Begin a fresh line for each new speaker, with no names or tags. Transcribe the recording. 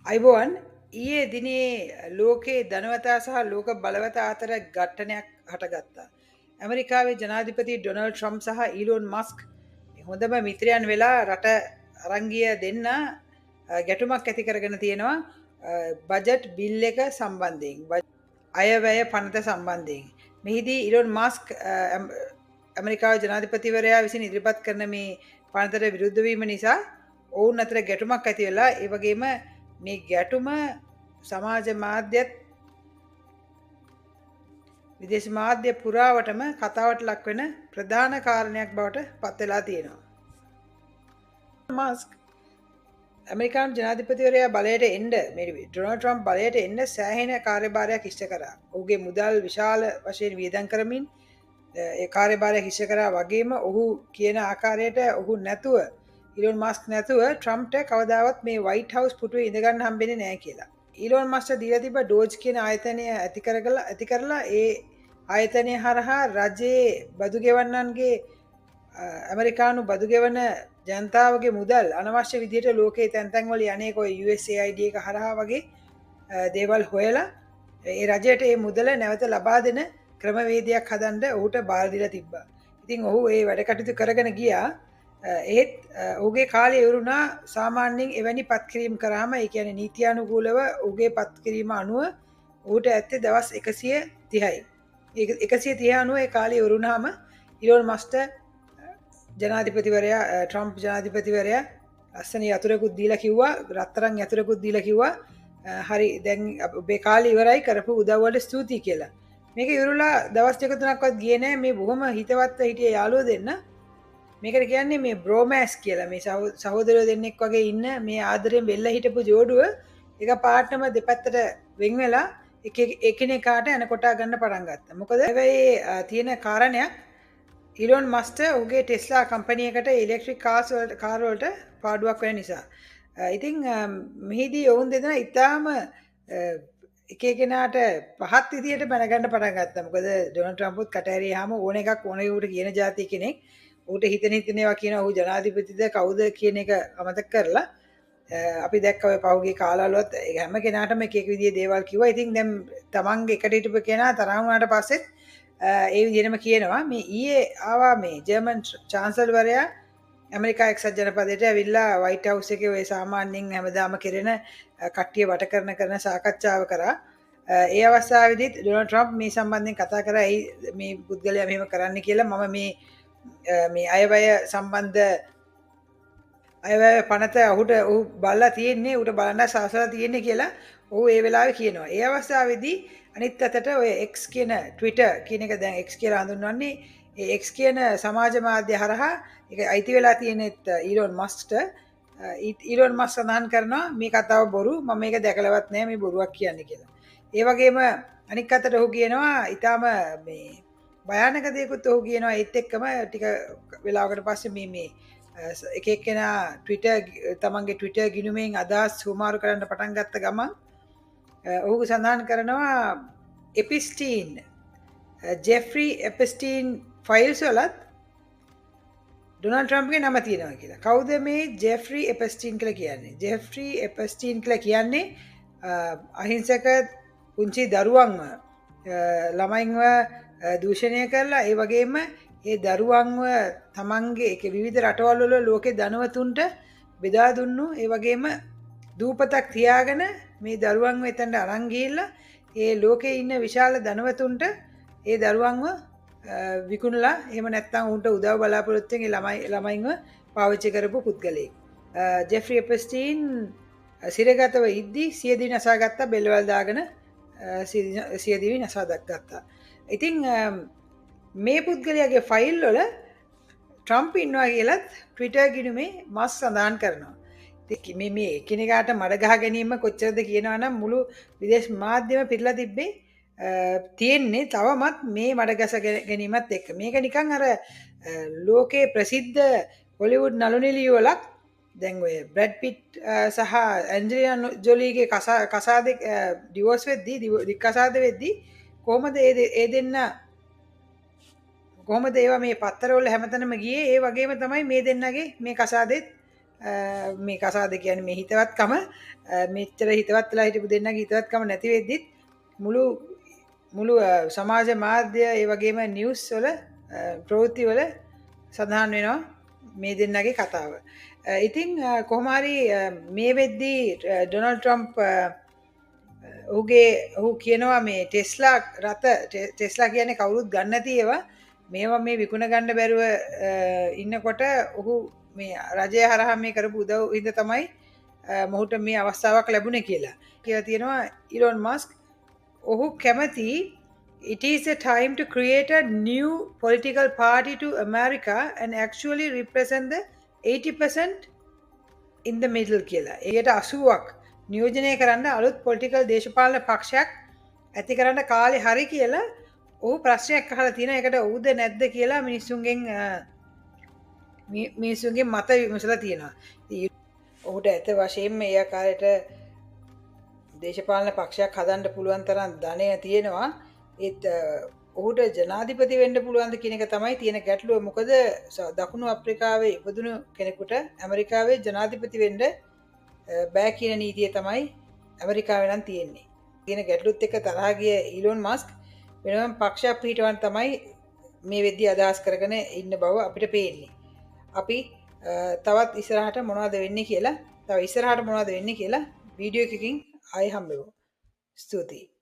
අයිබෝවන් ඊයේ දිනේ ලෝකයේ ධනවතා සහ ලෝක බලවතා අතර ගැටණයක් හටගත්තා. ඇමරිකාවේ ජනාධිපති ඩොනල්ඩ් ට්‍රම්ප් සහ ඊලොන් මස්ක් හොඳම මිත්‍රයන් වෙලා රට අරන් ගිය දෙන්න ගැටුමක් ඇති කරගෙන තියෙනවා බජට් බිල් එක සම්බන්ධයෙන්, අයවැය පනත සම්බන්ධයෙන්. මෙහිදී ඊලොන් මස්ක් ඇමරිකාවේ ජනාධිපතිවරයා විසින් ඉදිරිපත් කරන මේ පනතට විරුද්ධ වීම නිසා ඔවුන් අතර ගැටුමක් ඇති වෙලා, ඒ වගේම මේ ගැටුම සමාජ මාධ්‍යත් විදේශ මාධ්‍ය පුරාවටම කතාවට ලක් වෙන ප්‍රධාන කාරණයක් බවට පත් වෙලා තියෙනවා. මස්ක් ඇමරිකානු ජනාධිපතිවරයා බලයට එන්න, මේ ඩොනල්ඩ් ට්‍රම්ප් බලයට එන්න සෑහෙන කාර්යභාරයක් ඉෂ්ට කරා. ඔහුගේ මුදල් විශාල වශයෙන් වියදම් කරමින් ඒ කාර්යභාරයක් ඉෂ්ට කරා වගේම ඔහු කියන ආකාරයට ඔහු නැතුව, ඊලොන් මස්ක් නැතුව ට්‍රම්ප්ට කවදාවත් මේ වයිට් හවුස් පුටුවේ ඉඳ ගන්න හම්බෙන්නේ නැහැ කියලා. ඊලොන් මස්ක්ට දීලා තිබ්බ ඩෝජ් කියන ආයතනය ඇති කරලා ඒ ආයතනය හරහා රජයේ බදු ගෙවන්නන්ගේ, ඇමරිකානු බදු ගෙවන ජනතාවගේ මුදල් අනවශ්‍ය විදිහට ලෝකයේ තැන් තැන් වල යන්නේ කොයි USAID එක හරහා වගේ දේවල් හොයලා ඒ රජයට ඒ මුදල නැවත ලබා දෙන ක්‍රමවේදයක් හදන්න ඔහුට බාර දීලා තිබ්බා. ඉතින් ඔහු ඒ වැඩ කටයුතු කරගෙන ගියා. එහෙත් ඔහුගේ කාලය ඉවරුණා. සාමාන්‍යයෙන් එවැනි පත්කිරීම කරාම, ඒ කියන්නේ නීත්‍යානුකූලව ඔහුගේ පත්කිරීම අනුව ඔහුට ඇත්තේ දවස් 130යි. ඒ 130 අනුව ඒ කාලය ඉවරුණාම ඊලොන් මස්ක්ට ජනාධිපතිවරයා, ට්‍රම්ප් ජනාධිපතිවරයා ලස්සන යතුරකුත් දීලා කිව්වා, රත්තරන් යතුරකුත් දීලා කිව්වා, හරි දැන් ඔබේ කාලය ඉවරයි, කරපු උදව් වලට ස්තුතියි කියලා. මේක ඉවරුලා දවස් දෙක තුනක්වත් ගියේ නෑ. මේ බොහොම හිතවත්ව හිටිය යාළුවෝ දෙන්න, මේකට කියන්නේ මේ බ්‍රෝමෑස් කියලා, මේ සහෝදරයෝ දෙන්නෙක් වගේ ඉන්න මේ ආදරයෙන් වෙල්ල හිටපු ජෝඩුව එක පාටම දෙපැත්තට වෙන් වෙලා එකිනෙකාට එන කොටා ගන්න පටන් ගත්තා. මොකද හැබැයි තියෙන කාරණයක්, ඊලොන් මස්ක්ට ඔහුගේ ටෙස්ලා කම්පැනි එකට ඉලෙක්ට්‍රික් කාර්ස් වලට, කාර් වලට පාඩුවක් වෙන නිසා. ඉතින් මෙහිදී ඔවුන් දෙදෙනා ඉතාම එක එකිනෙකාට පහත් විදියට බැන ගන්න පටන් ගත්තා. මොකද ඩොනල්ඩ් ට්‍රම්ප් උත් කට ඇරියාම ඕන එකක් ඕන කෙනෙකුට කියන ජාතිය කෙනෙක්. ඌට හිතෙන හිතෙන ඒවා කියන, ඔහු ජනාධිපතිද කවුද කියන එක අමතක කරලා අපි දැක්ක ඔය පහුගිය කාලවලත් හැම කෙනාටම එක එක විදිහේ දේවල් කිව්වා. ඉතින් දැන් තමන්ගේ එකට හිටපු කෙනා තරහ වුණාට පස්සෙත් ඒ විදිහටම කියනවා. මේ ඊයේ ආවා මේ ජර්මන් චාන්සලර්වරයා ඇමරිකා එක්සත් ජනපදයට ඇවිල්ලා වයිට් හවුස් එකේ ඔය සාමාන්‍යයෙන් හැමදාම කෙරෙන කට්ටිය වට කරන කරන සාකච්ඡාව කරා. ඒ අවස්ථාවේදීත් ඩොනල්ඩ් ට්‍රම්ප් මේ සම්බන්ධයෙන් කතා කරා. ඇයි මේ පුද්ගලයා මෙහෙම කරන්නේ කියලා. මම මේ මේ අයවැය සම්බන්ධ අයවැය පනත ඔහුට ඔහු බලලා තියෙන්නේ, ඌට බලන්න සාසලා තියෙන්නේ කියලා ඔහු ඒ වෙලාවේ කියනවා. ඒ අවස්ථාවේදී අනිත් අතට ඔය X කියන Twitter කියන එක දැන් X කියලා හඳුන්වන්නේ, ඒ X කියන සමාජ මාධ්‍ය හරහා ඒක අයිති වෙලා තියෙනෙත් ඊලොන් මස්ක්ට. ඊලොන් මස්ක් සඳහන් කරනවා මේ කතාව බොරු, මම මේක දැකලවත් නෑ, මේ බොරුවක් කියන්නේ කියලා. ඒ වගේම අනික් අතට ඔහු කියනවා ඊටාම මේ භයානක දෙයක්ත් ඔහු කියනවා. ඒත් එක්කම ටික වෙලාවකට පස්සේ මේ මේ එක එක්කෙනා Twitter තමන්ගේ Twitter ගිණුමෙන් අදහස් හුමාරු කරන්න පටන් ගත්ත ගමන් ඔහු සඳහන් කරනවා එපිස්ටීන්, ජෙෆ්‍රි එපිස්ටීන් ෆයිල්ස් වලත් ඩොනල්ඩ් ට්‍රම්ප්ගේ නම තියෙනවා කියලා. කවුද මේ ජෙෆ්‍රි එපිස්ටීන් කියලා කියන්නේ? ජෙෆ්‍රි එපිස්ටීන් කියලා කියන්නේ අහිංසක පුංචි දරුවන්ව, ළමයින්ව දූෂණය කරලා ඒ වගේම ඒ දරුවන්ව තමන්ගේ ඒක විවිධ රටවල් වල ලෝකේ ධනවතුන්ට බෙදා දුන්නු, ඒ වගේම දූපතක් තියාගෙන මේ දරුවන්ව එතනට අරන් ගිහිල්ලා ඒ ලෝකේ ඉන්න විශාල ධනවතුන්ට ඒ දරුවන්ව විකුණලා, එහෙම නැත්නම් උන්ට උදව් බලාපොරොත්තුෙන් ඒ ළමයින්ව පාවිච්චි කරපු පුද්ගලයෙක්. ජෙෆ්‍රි එප්ස්ටීන් සිරගතව ඉද්දි සියදිවි නසා ගත්තා, බෙල්වල් දාගෙන සියදිවි නසා ගත්තා. ඉතින් මේ පුද්ගලයාගේ ෆයිල් වල ට්‍රම්ප් ඉන්නවා කියලත් Twitter ගිණුමේ මස් සඳහන් කරනවා. ඉතින් මේ එකිනෙකාට මඩ ගහ ගැනීම කොච්චරද කියනවා නම් මුළු විදේශ මාධ්‍යම පිරලා තිබ්බේ තියෙන්නේ තවමත් මේ මඩ ගස ගැනීමත් එක්ක. මේක නිකන් අර ලෝකේ ප්‍රසිද්ධ හොලිවුඩ් නළු නිළියෝ වලක් දැන් ඔය බ්‍රැඩ් පිට් සහ ඇන්ජලිනා ජොලීගේ කසාද ඩිවෝස් වෙද්දී, දික්කසාද වෙද්දී කොහොමද ඒ දෙන්න කොහොමද ඒවා මේ පත්තරවල හැමතැනම ගියේ, ඒ වගේම තමයි මේ දෙන්නගේ මේ කසාදෙත් මේ කසාද කියන්නේ මේ හිතවත්කම මෙච්චර හිතවත් වෙලා හිටපු දෙන්නගේ හිතවත්කම නැති වෙද්දිත් මුළු මුළු සමාජ මාධ්‍ය ඒ වගේම නිවුස් වල ප්‍රවෘත්ති වල සඳහන් වෙනවා මේ දෙන්නගේ කතාව. ඉතින් කොහොම හරි මේ වෙද්දී ඩොනල්ඩ් ට්‍රම්ප් ඔහු කියනවා මේ ටෙස්ලා රථ, ටෙස්ලා කියන්නේ කවුරුත් ගන්න නැති ඒවා, මේවා මේ විකුණ ගන්න බැරුව ඉන්නකොට ඔහු මේ රජය හරහා මේ කරපු උදව් හින්දා තමයි මොහුට මේ අවස්ථාවක් ලැබුණේ කියලා. කියලා තියෙනවා ඊලොන් මස්ක් ඔහු කැමති it is a time to create a new political party to America and actually represent the 80% in the middle කියලා. ඒකට 80ක් නියෝජනය කරන්න අලුත් පොලිටිකල් දේශපාලන පක්ෂයක් ඇති කරන්න කාලේ හරි කියලා ඔහු ප්‍රශ්නයක් අහලා තියෙනවා. ඒකට ඔව්ද නැද්ද කියලා මිනිස්සුන්ගෙන් මත විමසලා තියෙනවා. ඉතින් ඔහුට ඇත වශයෙන්ම ඒ ආකාරයට දේශපාලන පක්ෂයක් හදන්න පුළුවන් තරම් ධනය තියෙනවා. ඒත් ඔහුට ජනාධිපති වෙන්න පුළුවන්ද කියන එක තමයි තියෙන ගැටලුව. මොකද දකුණු අප්‍රිකාවේ ඉපදුණු කෙනෙකුට ඇමරිකාවේ ජනාධිපති වෙන්න බෑ කියන නීතිය තමයි ඇමරිකාවේ නම් තියෙන්නේ. තියෙන ගැටලුත් එක්ක තරහා ගිය ඊලොන් මස්ක් වෙනම පක්ෂයක් පිහිටවන්න තමයි මේ වෙද්දී අදහස් කරගෙන ඉන්න බව අපිට පේන්නේ. අපි තවත් ඉස්සරහට මොනවද වෙන්නේ කියලා, තව ඉස්සරහට මොනවද වෙන්නේ කියලා වීඩියෝ එකකින් ආයෙ හම්බෙමු. ස්තුතියි.